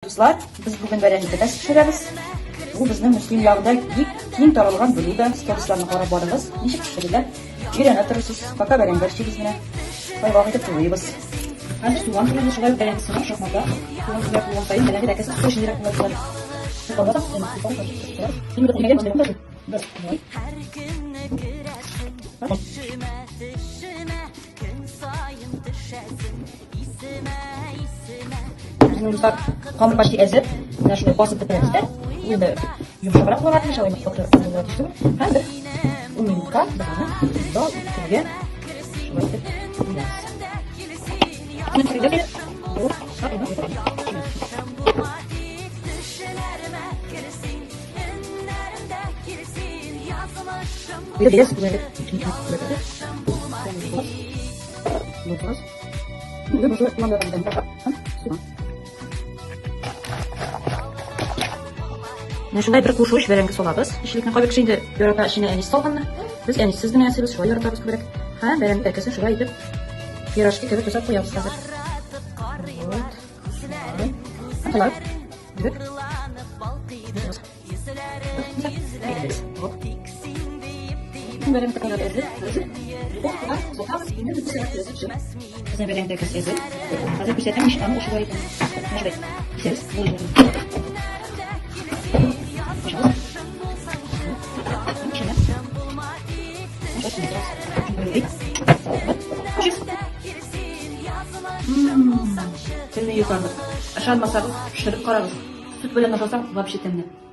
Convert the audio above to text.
Дуслар, без бүген бәрәңге тәтәс пешерәбез. Бу безнең Мөслим ягында бик киң таралган блюдо. Сторисларны карап барыгыз, ничек пешерелә. Өйрәнә торырсыз. Пока бәрәңге әрчибез менә. Шулай вак итеп турыйбыз. Хәзер суган турыйбыз, шулай ук бәрәңге сыман шахматта. Суган күбрәк булган саен бәрәңге тәкәсе төшенрәк була дуслар. Безнең дуслар, камыр почти әзер. Менә шулай басып бетерәбез дә. Ул инде йомшаграк булырга тиеш, алай каты булырга тиеш түгел. Һәм бер 10 минутка без аны да үткәргә шулай итеп куябыз. Менә шулай бер кушуч бәрәңге салабыз. Эчлекне кайбер кеше инде ярата эченә әнис салганны. Без әниссез генә ясыйбыз, шулай яратабыз күбрәк. Һәм бәрәңге тәкәсен шулай итеп пирожки кебек ясап куябыз хәзер. Вот. Шулай. Бер. Телне йотарлык. Ышанмасагыз, пешереп карагыз. Сөт белән ашасаң, вообще тәмле.